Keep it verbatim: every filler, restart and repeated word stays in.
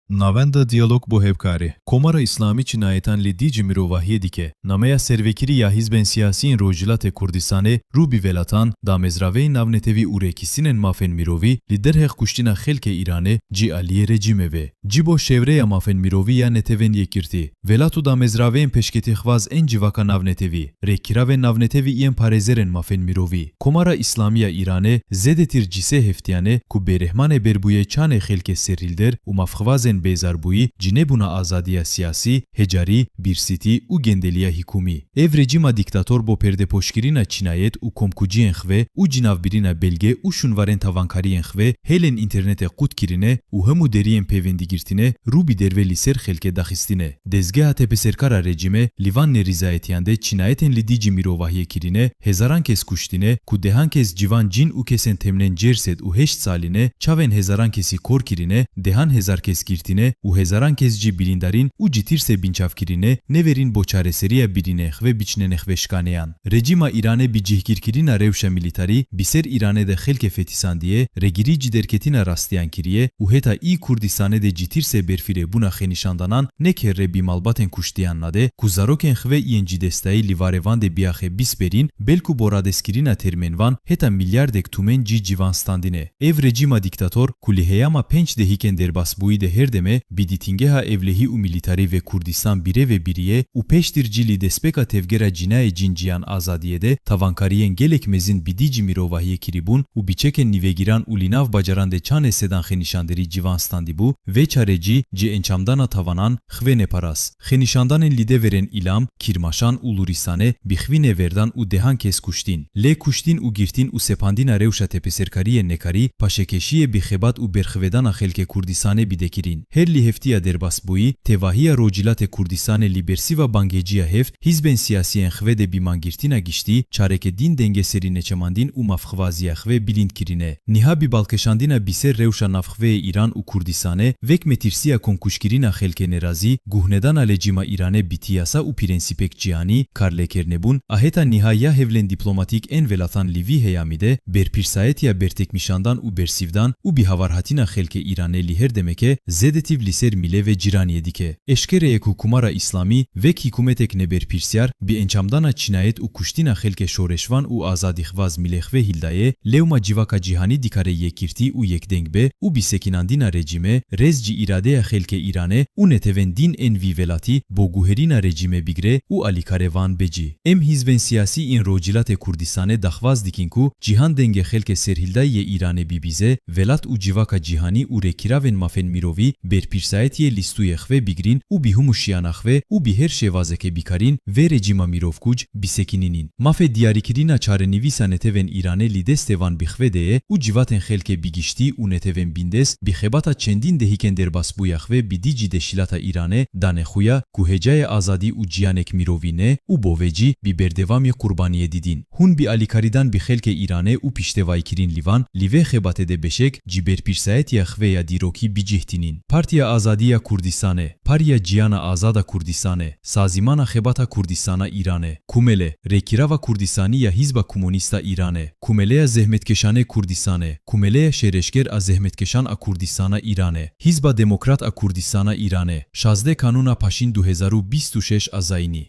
Navenda Diyalog bo Hevkarî. Komara Îslamî çinayetan li dî ji mirovahiyê dike. Nameya servekirî ya hizbên siyasî yên Rojhilatê Kurdistanê rû bi welatan, damezraveyên navnetewî û rêkişînên mafên mirovî li derheq kuştina xelkê Îranê cî aliyê rejîmê ve. Ji bo şêwreya mafên mirovî ya Netewên Yekgirtî, welat û damezraveyên pêşketîxwaz ên civaka navnetewî, rêkiravên navnetewî yên parêzerên mafên mirovî. Komara Îslamî ya Îranê zêdetir ji sê heftiyan e ku bêrehmanê berbûyê çanê xelkê serhilder û mafxwazên bêzarbûyî ji nebûna azadiya siyasî, hecarî, bîrsîtî û gendeliya hikûmî. Ev rejîma dîktator bo perdepoşkirina çinayet û komkuciyên xwe û cinavbirina belge û şûnvarên tavankariyên xwe hêlên înternetê qut kirine û hemû deriyên pêvendîgirtine rû bi derve li ser xelkê daxistine. Dezgeha tepeserkar a rejîmê li van nerîzayetiyan de çinayetên li dî ji mirovahiyê kirine, hezaran kes kuştine, ku dehan kes ciwan cîn û kesên temnên çêr sed û heşt salî ne, çavên hezaran kesî kor kirine, dehan hezar kes girtine û hezaran kes jî birîndarîn û ji tirsê binçavkirine, neverîn bo çareseriya birînê xwe biçine nexweşxaneyan. Rejîma Îranê bi cihgîrkirina rewşa milîtarî bi ser Îranê de xelkê fetisandiye, rêgirî ji derketina rastiyan kiriye û heta î Kurdistanê de ji tirsê berfirêbûna xênîşandanan ne kerre bi malbatên kuştiyan nade ku zarokên xwe yên ji destayî li varê van de biyaxe bîsperîn, belku bo radestkirina termên van heta milyardek tûmen cî ciwan standine. Ev rejîma dîktator ku li heyama pênc dehîkên derbasbûyî de her deme bi dîtingeha ewlehî û milîtarî ve Kurdistan bi rê ve biriye û pêştir cî li destpêka tevgera cinayê cîn ciyan azadiyê de tavankariyên gelek mezin bi dî ji mirovahiyê kirîbûn û bi çekên nîvegîran û li nav bacaran de çanê sedan xênîşanderî ciwan standîbû, vê çarê cî ji encamdana tavanan xwe neparast. Xênîşandanên li deverên Îlam, Kîrmaşan û Lûrîstanê bi xwînê verdan û dehan kes kuştîn, lê kuştîn û girtîn û sepandina rewşa tepeserkariyê nekarî paşekeşiyê bi xebat û berxwedana xelkê Kurdistanê bide kirîn. Her li heftiya derbasbûyî, tevahiya Rojhilatê Kurdistanê li bersîva bangeheciya hev hizbên siyasiyên xwe de bi mangirtina giştî çareke din dengeserî neçemandîn û mafxwaziya xwe bilind kirine. Niha bi balkêşandina bi ser rewşa navxweyê Îran û Kurdistanê, vek metirsiya komkujkirina xelkê nerazî, guhnedana lejîma Îranê bi tiyasa û prensîpek cîhanî, karlêkernebûn a heta niha ya hewlên dîplomatîk ên welatan li vî heyamî de, berpirsayetiya bertekmîşandan û bersîvdan û bihavarhatina xelkê Îranê li her demeke zêdetir li ser mîle ve cîraniyê dike. Eşkere ye ku Komara Îslamî, vek hikûmetek neberpirsiyar, bi encamdana çinayet û kuştina xelkê şoreşvan û azadîxwaz mîlê xwe hîldaye, lewma civaka cîhanî dikare yekgirtî û yekdeng be û bi sekinandina rejîmê, rêz ji îradeya xelkê Îranê û netewên din ên vî welatî bo guherîna rejîmê bigre û alîkarê van be cî. Em hizbên siyasî yên Rojhilatê Kurdistanê daxwaz dikin ku cîhan dengê xelkê serhildayî yê Îranê bibîze, welat û civaka cîhanî û rêkiravên mafên mirovî berpirsayetiyê lîstûyê xwe bigirîn û bi hemû şiyana xwe û bi her şêwazeke bikarîn vê rejîma mirovkuc bisekinînîn. Mafê diyarîkirina çarenivîsa netewên Îranê li destê van bi xwe de ye û civatên xelkê bi giştî û netewên bîndest bi xebata çendîn dehîkên derbasbûya xwe bi dî cî deşîlata Îranê dane xuya ku hecayê azadî û ciyanek mirovî ne û bo vê cî bi berdewamî qurbaniyê didîn. Hûn bi alîkarîdan bi xelkê Îranê û piştevayîkirin li van, li vê xebatê de beşek ji berpirsayetiya xwe ya dîrokî bi cih tînîn. Partiya Azadî ya Kurdistanê, Pariya Ciyana Azad a Kurdistanê, Sazîmana Xebata Kurdistana Îranê, Kumele, Rêkirava Kurdistanî ya Hizba Komunîst a Îranê, Kumeleya Zehmetkeşanê Kurdistanê, Kumeleya Şêreşger a Zehmetkeşan a Kurdistana Îranê, Hizba Demokrat a Kurdistana Îranê, şazdeh Kanûna Paşîn du hezar û bîst û şeş a zayînî.